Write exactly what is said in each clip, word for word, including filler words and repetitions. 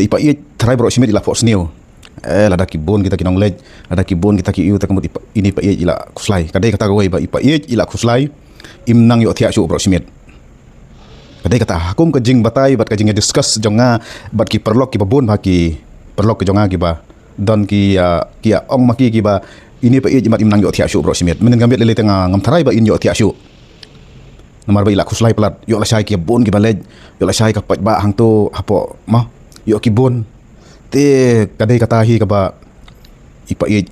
I Pa Ïeit tharai baroh shi miet i la phohsniew. Eh, lada ki bun kita ki nongleit, lada ki bun kita ki ïew, te ka mut i Pa, ine i Pa Ïeit i la khuslai. Ka dei kata kawei ba i Pa Ïeit i la khuslai, im nang ïoh thiah shuh baroh shi miet. Ka dei kata, ha kum ka jingbatai bad ka jingïadiscuss jong nga bad ki paralok kiba bun bha, ki paralok ki jong nga kiba don ki, ah, ki ïa ong ma ki kiba, ine i Pa Ïeit i mat im nang ïoh thiah shuh baroh shi miet. Mynnin ka miet lei lei te nga ngam tharai ba in ïoh thiah shuh. Namar ba i la khuslai palat, ïoh lashai ki bun kiba leit, ïoh lashai ka paidbah hangto hapoh, mo, ïoh ki bun. Te ka dei kata hi kaba i Pa Ïeit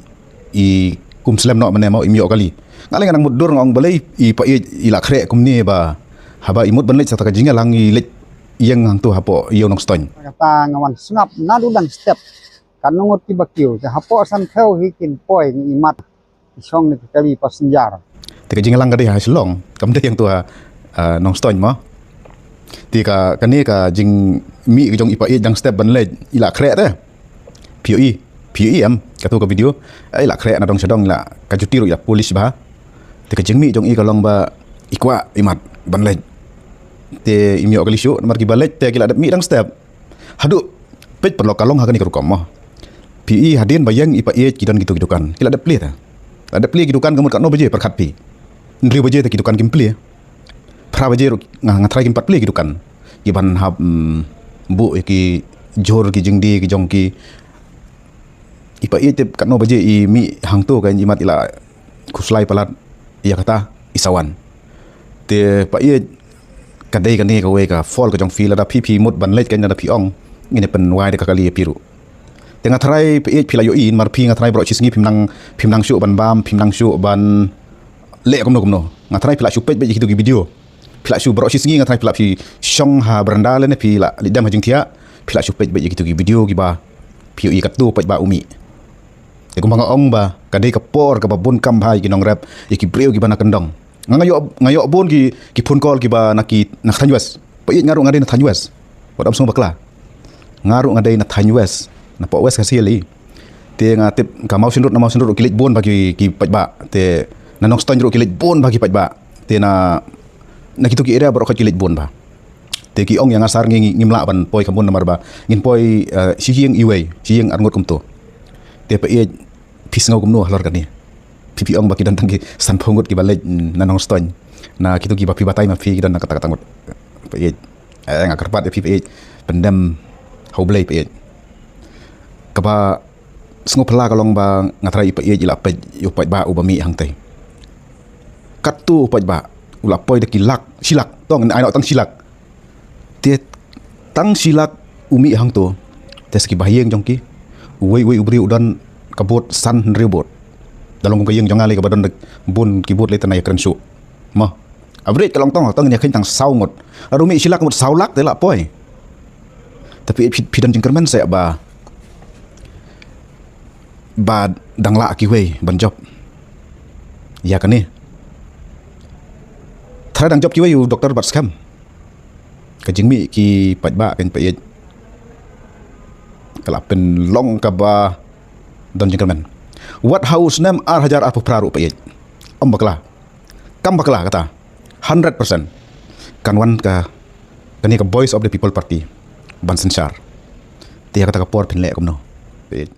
i kum slem noh mynne, mo, im ïoh kali. Nga lei nga nang mutdur nga ong balei i Pa Ïeit i la khreh kumne ba haba i mut ban leit sa kata ka jingïalang i leit ïeng hangto hapoh Ïew Nongstoiñ. Kata nga wan sngap naduh dang step. Katno ngut kiba kiew, te hapoh san phew hi kin poi, ngi imat. Shong na ki kali passenger. Te ka jingïalang ka dei ha Shillong, kam dei hangto ha, ah, Nongstoiñ, mo. Te ka, kane ka jingmih ka jong i Pa Ïeit dang step ban leit, i la khreh te. Phi ïohi, phi ïohi em, kato ka video, eh, i la khreh na dong sha dong, i la, ka juti ruh i la polish bha. Te ka jingmih jong i ka long ba i kwah i mat ban leit. Te im ïoh kali shuh, namar kiba leit te ki la dep mih dang step. Haduh, peit paralok, ka long ha kane ka rukom, mo. Phi ïohi hadien ba ïeng i Pa Ïeit ki don kito ki dukan. Ki la dep plie te. La dep plie ki dukan ka mut katno baje pyrkhat phi? Hynriew baje te ki dukan kim plie. Phra baje ruh nga, nga tharai kim pat plie ki dukan. Ki ban hap, mm, buh ïa ki jhur ki jingdie ki jong ki. I Pa Ïeit te katno baje i mih hangto, ka i mat i la khuslai palat ïa kata i sa wan. Te Pa Ïeit, ka dei kane kawei ka fault ka jong phi, lada phi phi mut ban leit, ka lada phi ong ngin ïa pynwai da ka kali ïa phi ruh. Te nga tharai Pa Ïeit phi la ïohi, namar phi nga tharai baroh shi sngi phim nang, phim nang shuh ban bam, phim nang shuh ban leh kumno kumno. Nga tharai phi la shu peit beit ïa kito ki video. Phi la shu baroh shi sngi nga tharai phi la phi shong ha baranda lane phi la leit dem ha jingthiah. Phi la shu peit beit ïa kito ki video kiba phi ïohi katto paidbah u mih. Te kumba nga ong ba ka dei ka por kaba bun kam bha ïa ki nongrep, ïa ki briew kiba na kyndong. Nga, nga ïoh, nga ïoh bun ki, ki phone call kiba na ki, na Thaiñ West. Pa Ïeit, nga ruh nga dei na Thaiñ West. Wat ym sngew bakla. Nga ruh nga dei na Thaiñ West. Na poh West Khasi Hills. Te nga tip ka Mawshynrut, na Mawshynrut ruh ki leit bun bha ki, ki paidbah. Te na Nongstoiñ ruh ki leit bun bha ki paidbah. Te na, na kito ki area baroh ki leit bun bha. Te ki ong ïa nga sir ngi, ngi, ngim lah ban poi kham bun namar ba ngin poi, eh, shi ïing iwei, shi ïing arngut kumto. Te Pa Ïeit, phi sngew kumno halor kane? Phi, phi ong ba ki don tang ki sanphew ngut kiba leit, mm, na Nongstoiñ. Na kito kiba phi batai ma phi ki don na kata kata ngut. Pa Ïeit. Eh, nga kyrpad ïa phi Pa Ïeit. Pyndem ha U Blei Pa Ïeit. Kaba sngewphylla ka long ba nga tharai i Pa Ïeit i la peit ïa u paidbah uba mih hangtei. Katto u paidbah u la poi da ki lak, shi lak, tang, ai noh tang shi lak. Te tang shi lak u mih hangto. Te sa ki bahaïing jong ki, uwei uwei u briew u don ka vote san hynriew vote. Da long kum ka ïing jong nga lei kaba don da bun ki vote lei te na ïakren shuh. Mo. Average ka long tang, tang ïa kheiñ tang saw ngut. Lada u mih shi lak ngut saw lak te la poi. Tapi phi, phi don jingkyrmen seh ba, ba dang lah kiwei ban jop ïa kane. Tharai dang jop kiwei u doktor bad skhem. Ka jingmih ki paidbah kan Pa Ïeit ka la pynlong kaba don jingkyrmen. Wat ha u snem ar hajar arphew phra ruh Pa Ïeit, ym bakla. Kam bakla kata. Hundred percent. Kan wan ka, kane ka Voice of the People Party ban synshar. Te ïa kata ka por phin leh kumno? Pa Ïeit.